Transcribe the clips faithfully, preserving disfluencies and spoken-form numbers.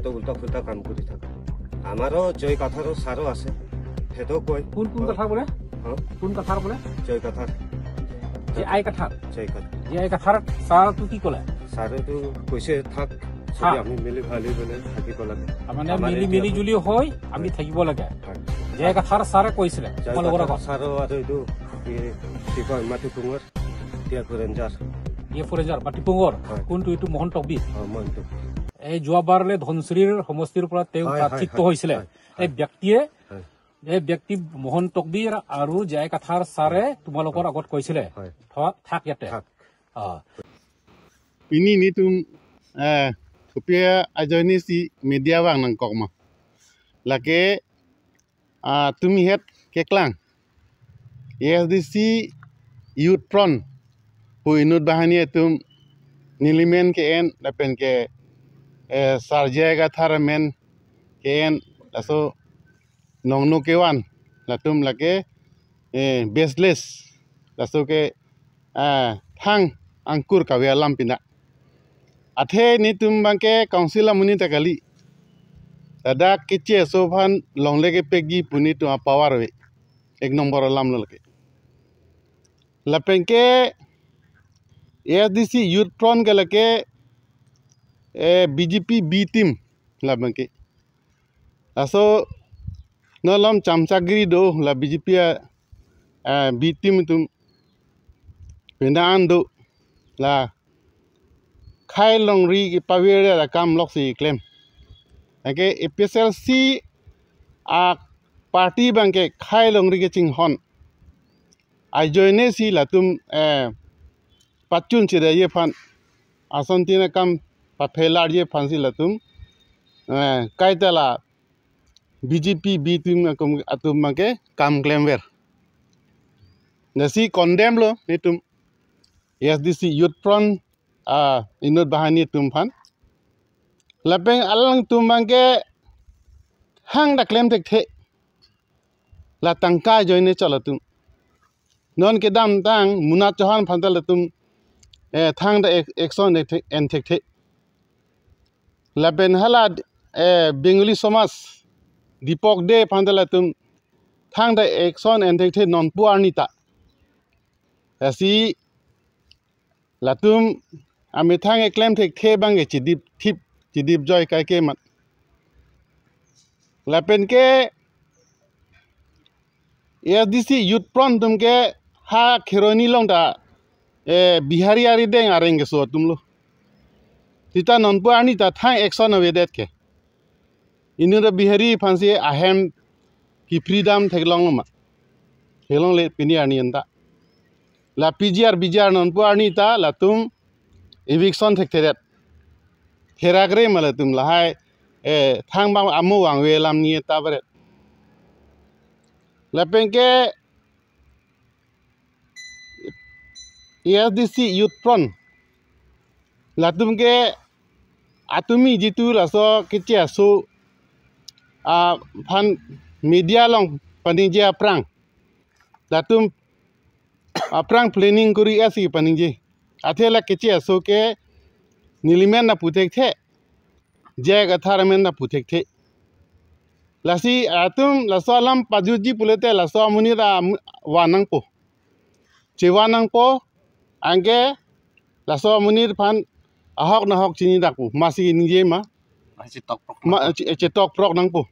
তো উল্টা ফুল্টা কাম কৰি থাকে। আমাৰো জয় কাথাৰৰ ছাৰো আছে, সেইটো কয়। কোন কোন কথা বোলে? হা? কোন কথা বোলে? Joy Kathar. J I Kathar. Joy Kathar. J I Kathar ছাৰটো কি ক'লে? ছাৰেতো কৈছে, "থাক, চবে হা। আমি মিলি ভালি পেলাই থাকিব লাগে।" তাৰমানে আমাৰ মিলি, এতিয়া মিলি জুলি হৈ আমি থাকিব লাগে। হয়। জে আই কাথাৰ ছাৰে কৈছিলে জয় তোমালোকৰ কাথাৰ আগত। ছাৰো আৰু এইটো কি, কি কয়, মাটি পুঙৰ, টিয়া ফৰেঞ্জাৰ। টিয়া ফৰেঞ্জাৰ, মাটি পুঙৰ। হয়। কোনটো এইটো মোহন তকবি? অ, মোহন তকবি। এই যোৱাবাৰলৈ ধনশিৰি সমষ্টিৰ পৰা তেওঁ হয়, হয়, প্ৰাৰ্থিত্ব হয়, হৈছিলে। হয়, এই হয়। ব্যক্তিয়ে, হয়। এই ব্যক্তি মোহন তকবিৰ আৰু জে আই কাথাৰ ছাৰে তোমালোকৰ হয়। আগত কৈছিলে, হয়। "থ-, থাক ইয়াতে।" থাক। অ। Pini netum, eh, thupi ajoine si media vang nangkok ma. Lake, ah, tumi het keklang. A S D C Youth Front pu inut banghini atum nelimen ke-en lapen ke, eh, sar J I Kathar amen ke-en laso nongno kevan latum lake, eh, baseless, laso ke, ah, thang angkur kave alam pina. Athe netum abangke council amonit ta kali. Ladak keche aso aphan longle kepekji pu netum apower ave. Ek number alam lo lake. Lapen ke A S D C Youth Front ke lake, eh, B J P B team labangke. Laso non alom chamchagiri do la B J P a, eh, B team atum. Pena an do la khei longri kepavir akam lok si klem. Anke A P H L C a party abangke khei longri kechinghon. Ajoine si latum, eh, pachun chedetji aphan, asontin akam paphelarji aphan si latum, eh, kaita la B J P B team atum, atum abangke kam klemver. Lasi condemn lo netum A S D C Youth Front, ah, inut banghini atum aphan. Lapen alangtum abangke hang ta klem thekthe. La tangka ajoine chot latum. Non kedamtang Munat Chauhan aphan ta latum, eh, thangta ek-, action en thekthe, en thekthe. Lapen hala, eh, Bengali Somaj Deepak Dey aphan ta latum thangta action en thekthe nonpu arni ta. Lasi latum amethang eklem thekthe abangke chedip thip, chedip joi kaike mat. Lapen ke A S D C Youth Front atum ke ha Kheroni along ta, eh, Bihari arideng areng keso atum lo. Seta nonpu arni ta thang action avedet ke. Inut Bihari aphan si ahem kepridam theklong lo ma. Theklongle pini arni anta. La P G R, B G R nonpu arni ta latum eviction thekthedet. Therakre ma latum lahai, eh, thang abang amo vangve alam ni ta beret. Lapen ke A S D C Youth Front latum ke atumi jitu laso keche aso aphan media along paningje aphrang. Latum aphrang planning kori asi paningje. Athe la keche aso ke nelimen ta pu thekthe. J I Kathar amen ta pu thekthe. Lasi atum laso alam pajutji pulote laso amonit ta am-, van nangpo. Chevan nangpo, anke laso amonit aphan ahok nahok chinidakpo, masi ningje ma. Masi tokprok Ma, nangpo. Che-, chetokprok nangpo.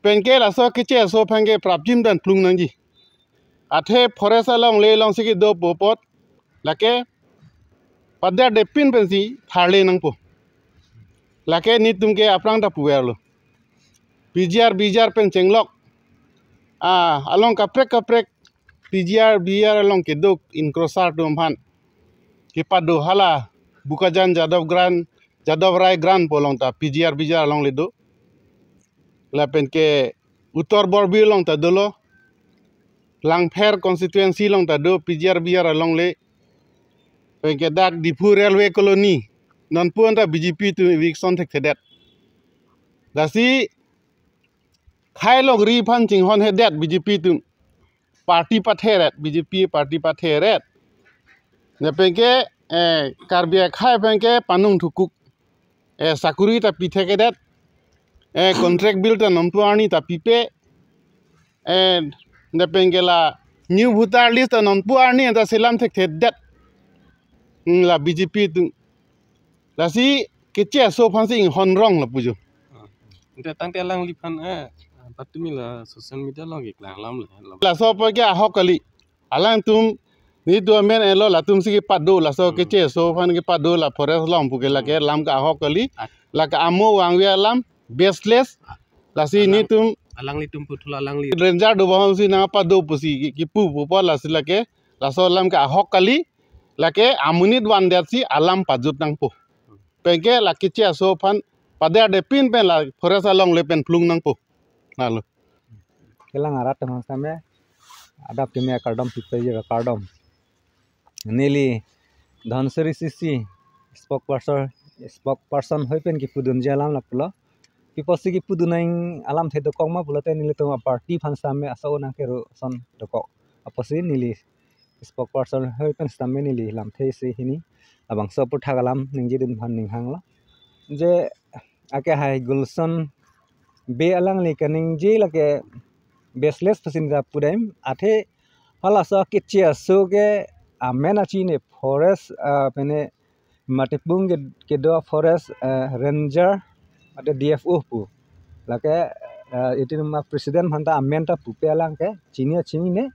Penke laso keche aso aphan ke prapjin dan plung nangji. Athe forest alongle along si kedopo apot, lake paderdepin pensi tharle nangpo. Lake netum ke aphrang ta puverlo. P G R, B G R pen chenglok. Ah, along kaprek kaprek P G R, B G R along kedo encroacher atum aphan kepado hala Bokajan Jadavganj, Jadavrai Ganj pu along ta P G R, B G R alongle do. Lapen ke Uttar Borbil along ta dolo. Langpher constituency along ta do P G R, B G R alongle. Penke dak Diphu Railway Colony. Nonpu anta B J P atum eviction thekthedet. Lasi khei longri aphan chinghonhedet B J P atum. Party patheret, B J P party patheret. Lapen ke, eh, Karbi akhei penke panung thukuk. eh, sakuri ta pithekthe det, eh, contract bill ta nonpu arni ta pipe, eh, lapen ke la new voter list ta nonpu arni ta selam thekthe det. Hmm, la B J P atum. Lasi keche aso aphansi inghon rong lapu jo. Ah. Ante tangte alangliphan, eh, patumi la social media along keklang alam le. Laso apot ke ahok kali. Alangtum netum amen elo, latumsi kepado, laso Hmm. keche aso aphan kepado, la forest along pu ke lake Hmm. alam ke ahok kali. Ah. Lake amo vangve alam, baseless. Ah. Lasi Alang- netum alanglitum puthot alangli ranger do baham si nangpado pusi ki-, kipu pu apot lasi lake, laso alam ke ahok kali. Lake amonit vandet si alam pajut nangpo. Penke la keche aso aphan pader de pin pen la forest along le pen plung nangpo. Lalo. Kelang arat teman same adap keme kardom pipe je kardom. Neli Dhansiri C C spokesperson, spokesperson hoi pen kipudunji alam lapulo. Pi apotsi kipudun nang alamthe dokok ma pulote nelitum aparty aphan same aso nangkero ason dokok. Apotsi neli spokesperson hoi pen sitame neli lamthe isi hini labangso aphuthak alam ningjedun aphan ning hanglo. Je akehai Gulson Bey alangli kaningje lake baseless pusi ta pudam, athe halaso keche aso ke amen achinine forest, ah, pene Matipung ke, kedo forest, ah, ranger ate D F O pu. Lake, ah, itum a-president aphan ta amen ta pupe alang ke chini chinine.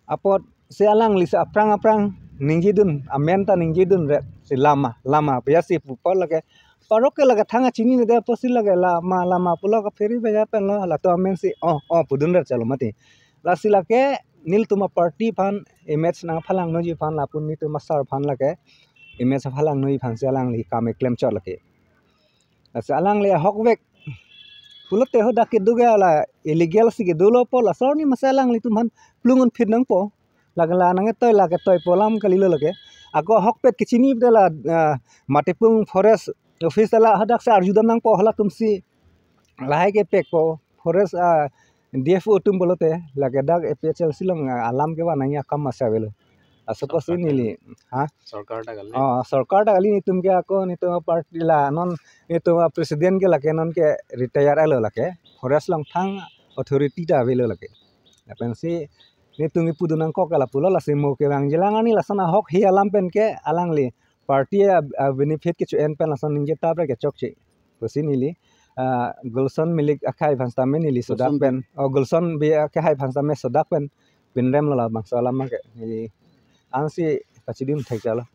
Apotsi alangli si aphrang aphrang ningjedun, amen ta ningjedunre si lama, lama, biasi pu apot lake, parok ke lake thang achinine de apotsi lake lama, lama pulo ke phiri beja penlo, latum amen si, oh, oh, pudunre chalo mati. Lasi lake, nelitum aparty aphan, image nangphalang nangji aphan, lapu netum asar aphan lake, image phalang nangji aphansi alangli kam keklem chot lake. Lasi alangli ahokvek pulote hadak kedo ke la illegal si kedolo pu laso arni masa alanglitum aphan plung un phit nangpo. Lake la nangketoi lake toipo alam kalilo lake. Ako ahokpet kechini de la, ah, Matipung forest office la hadak si arjudam nangpo halatumsi lahai kepekpo forest, ah, D F O atum pulote lake dak A P H L C along, ah, alam kevan nangji akam masa avelo. Laso apotsi sorkar neli, ha? Sorkar ta kali. Oh, sorkar ta kali netum ke ako netum aparty la non netum a-president ke lake non ke retire alo lake. Forest along thang authority ta avelo lake. Lapensi netum kipudun nangkok ke lapulo lasi mo kevangji alang arni lason ahok hi alam pen ke alangli party a, a-benefit kecho-en pen lason ningje tapre kechokche. Pusi neli, ah, Gulson Milik akhai aphan sitame neli sodak Gulson pen, Bey. Oh, Gulson Bey akhai aphan sitame sodak pen pinrem lo labangso alam ke neli ansi kachidun thek chalo.